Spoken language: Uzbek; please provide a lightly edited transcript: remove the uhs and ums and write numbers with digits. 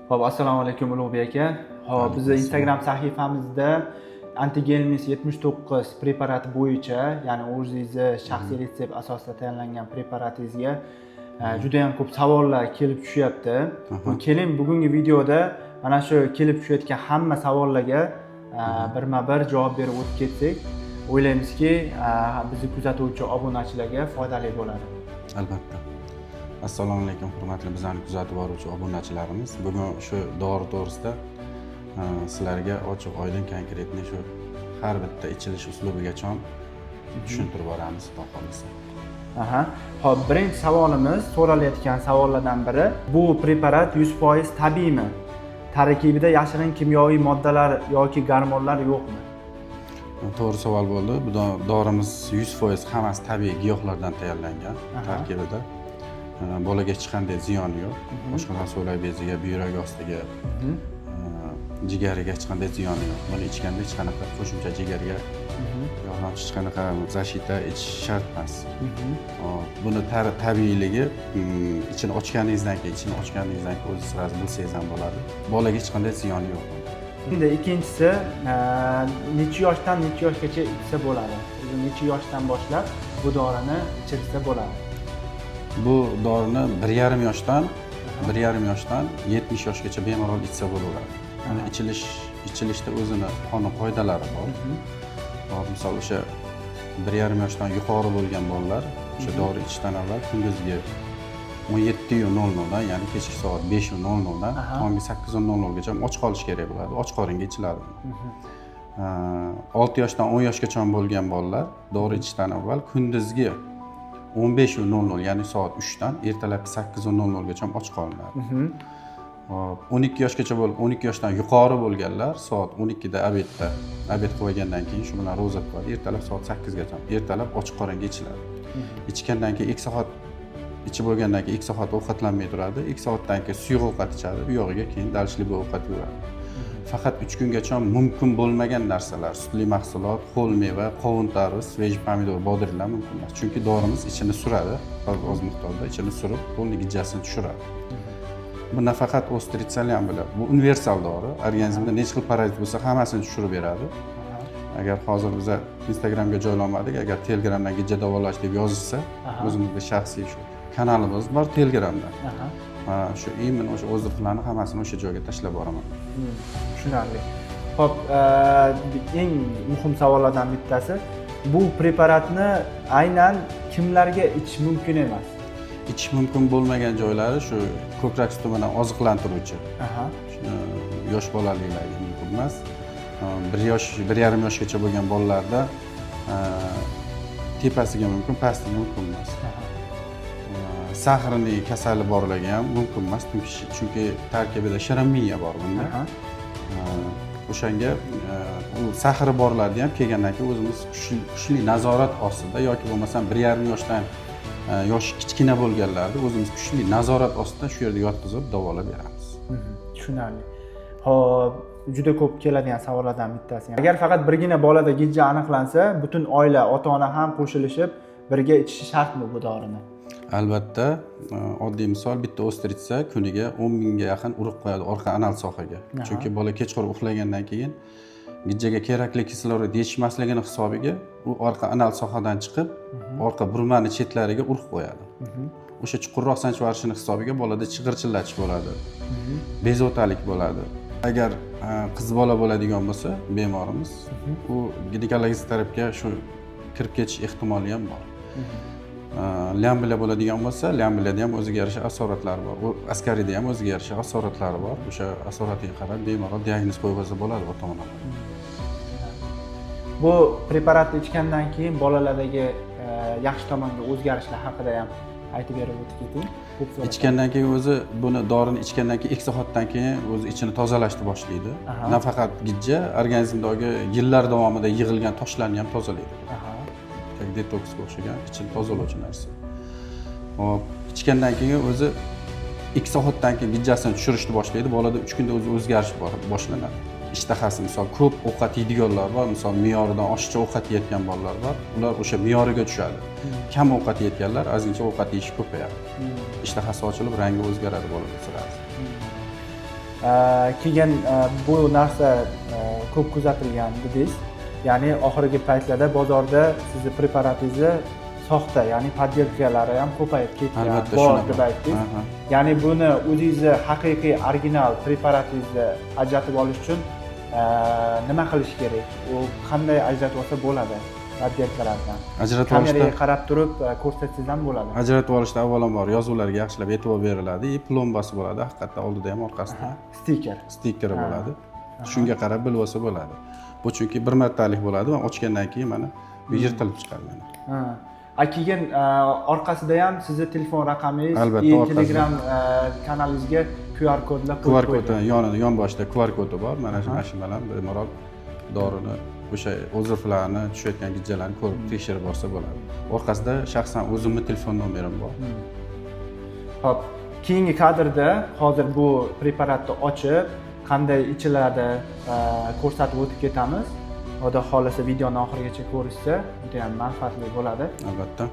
Xo'p, assalomu alaykum, Ulug'bek aka. Xo'p, bizni Instagram sahifamizda Antigelmis 79 preparati bo'yicha, ya'ni o'zingizni shaxsiy retsept asosida tayyorlangan preparatingizga juda ham ko'p savollar kelib tushyapti. Keling, bugungi videoda mana shu kelib tushayotgan hamma savollarga birma-bir javob berib o'tib ketsak, o'ylaymizki, bizni kuzatuvchi obunachilarga foydali bo'ladi. Albatta. Assalomu alaykum, hurmatli bizani kuzatib boruvchi obunachilarimiz. Bugun shu dori to'g'risida sizlarga ochiq oydin, конкретный shu har bitta ichilish uslubigacha tushuntirib boramiz, xudo xohlasa. Aha. Xo'p, birinchi savolimiz, so'ralayotgan savollardan biri: bu preparat 100% tabiiymi? Tarkibida yashirin kimyoviy moddalar yoki gormonlar yo'qmi? To'g'ri savol bo'ldi. Bu dorimiz 100% hammasi tabiiy giyohlardan tayyorlangan tarkibida. Bolaga hech qanday ziyoni yo'q. Oshqozon so'lak beziga, buyrak ostiga, jigariga hech qanday ziyoni yo'q. Buni ichganda hech qanaqa qo'shimcha jigarga yordamchi hech qanaqa защита ichish shart emas. Hop, buni tabiiyligi ichini ochganingizdan keyin o'zi сразу bilsangiz ham bo'ladi. Bolaga hech qanday ziyoni yo'q. Endi ikkinchisi, necha yoshdan necha yoshgacha ichsa bo'ladi? O'zi necha yoshdan boshlab bu dorini ichirsa bo'ladi? Bu dorini 1,5 yoshdan 70 yoshgacha bemalol ichsa bo'laveradi. Uni ichilishda o'zini qonun qoidalari bor. Hop, misol, o'sha 1,5 yoshdan yuqori bo'lgan bolalar o'sha dori ichishdan avval kunduzgi 17:00dan, ya'ni kechki soat 5:00dan tongi 8:00gacha och qolish kerak bo'ladi. Och qoringa ichiladi. 6 yoshdan 10 yoshgacha bo'lgan bolalar dori ichishdan avval kunduzgi 15:00, ya'ni soat 3dan ertalabki 8:00gacha och qolinadi. Hop, 12 yoshgacha bo'lib, 12 yoshdan yuqori bo'lganlar soat 12da обед da обед qilib olgandan keyin, shu bilan ro'za tutadi, ertalab soat 8gacha, ertalab och qoringa ichiladi. Ichgandan keyin 2 soat, ichib bo'lgandan keyin 2 soat ovqatlanmay turadi, 2 soatdan keyin suyuq ovqat ichadi, u yog'iga keyin дальше любой ovqat yeyveradi. Faqat 3 kungacha mumkin bo'lmagan narsalar: sutli mahsulot, ho'l meva, qovun, tarvuz, свежий pomidor, bodringlar mumkin emas, chunki dorimiz ichini suradi, oz miqdorda ichini surib, полный gijjasini tushiradi. Bu nafaqat острица lar ham biladi, bu universal dori, organizmda necha xil parazit bo'lsa, hammasini tushirib beradi. Agar hozir biza Instagramga joylolmadik, agar Telegramdan gijja davolash deb yozishsa, o'zimizni shaxsiy shu kanalimiz bor Telegramda. Shu именно o'sha отзыв larni hammasini o'sha joyga tashlab boraman. Tushunarli. Xo'p, eng muhim savollardan bittasi: bu preparatni aynan kimlarga ichish mumkin emas? Ichish mumkin bo'lmagan joylari shu ko'krak suti bilan oziqlantiruvchi yosh bolaliklarga mumkin emas. 1 yosh, 1,5 yoshgacha bo'lgan bolalarda tepasiga mumkin, pastiga mumkin emas. Сахарный kasali borlarga ham mumkin emas, chunki tarkibida shirin miya bor bunda. O'shanga u сахар i borlarni ham kelgandan keyin o'zimiz kuchli nazorat ostida yoki bo'lmasam 1,5 yoshdan yoshi kichkina bo'lganlarni o'zimiz kuchli nazorat ostida shu yerda yotqizib, davolab beramiz. Tushunarli. Xo'p, juda ko'p keladigan savollardan bittasi: agar faqat birgina bolada gijja aniqlansa, butun oila, ota ona ham qo'shilishib birga ichishi shartmi bu dorini? Albatta. Oddiy misol, bitta острица kuniga 10 mingga yaqin urug' qo'yadi orqa anal sohaga. Chunki bola kechqurun uxlagandan keyin gijjaga kerakli kislorod yetishmasligini hisobiga u orqa anal sohadan chiqib, orqa burmani chetlariga urug' qo'yadi. O'sha chuqurroq sanchib yuborishini hisobiga bolada chig'irchillatish bo'ladi, bezovtalik bo'ladi. Agar qiz bola bo'ladigan bo'lsa bemorimiz, u ginekologik tarafga shu kirib ketish ehtimoli ham bor. Lyamblya bo'ladigan bo'lsa, lyamblyada ham o'ziga yarasha asoratlari bor, u askarida ham o'ziga yarasha asoratlari bor. O'sha asoratiga qarab bemalol diagnoz qo'yib olsa bo'ladi ota onalar. Bu preparatni ichgandan keyin bolalardagi yaxshi tomonga o'zgarishlar haqida ham aytib berib o'tib keting. Ko'p so'rashadi. Ichgandan keyin o'zi, buni dorini ichgandan keyin 2 soatdan keyin o'zi ichini tozalashni boshlaydi. Nafaqat gijja, organizmdagi yillar davomida yig'ilgan toshlarni ham tozalaydi. Как detoksga o'xshagan ichini tozalovchi narsa. Hop, ichgandan keyin o'zi 2 soatdan keyin gijjasini tushirishni boshlaydi. Bolada 3 kunda o'zi o'zgarish bor boshlanadi. Ishtahasi, misol, ko'p ovqat yeydiganlar bor, misol, me'yoridan oshiqcha ovqat yeyotgan bolalar bor, ular o'sha me'yoriga tushadi. Kam ovqat yeyotganlar ozgincha ovqat yeyishi ko'payadi. Ishtahasi ochilib, rangi o'zgaradi bolada сразу. Keyin bu narsa ko'p kuzatilgan dedingiz, ya'ni oxirgi paytlarda bozorda sizni preparatingizni soxta, ya'ni подделка lari ham ko'payib ketgan Albatta, bor shunaqa. deb aytdingiz. Ya'ni buni o'zingizni haqiqiy original preparatingizni ajratib olish uchun nima qilish kerak? U qanday ajratib olsa bo'ladi подделка lardan? Ajratib Kameraga olishda qarab turib ko'rsatsangiz ham bo'ladi. Ajratib olishda avvalambor yozuvlarga yaxshilab e'tibor beriladi и plombasi bo'ladi haqiqatda, oldida ham, orqasida. Stiker. Stikeri bo'ladi, shunga qarab bilib olsa bo'ladi. Bu chunki bir martalik bo'ladi va ochgandan keyin mana bu yirtilib chiqadi mana. Ha. A keyin orqasida ham sizni telefon raqamingiz Albatta, и orqasida. Telegram kanalingizga QR kodlar qo'yib QR kodi qo'yilgan. Yonida, yon boshida QR kodi bor. Mana shu mana bilan bemalol dorini, o'sha отзыв larni, tushayotgan gijjalarni ko'rib, tekshirib borsa bo'ladi. Orqasida shaxsan o'zimni telefon nomerim bor. Xo'p, keyingi kadrda hozir bu preparatni ochib, qanday ichiladi, ko'rsatib o'tib ketamiz. Xudo xohlasa, videoni oxirigacha ko'rishsa, juda ham manfaatli bo'ladi. Albatta.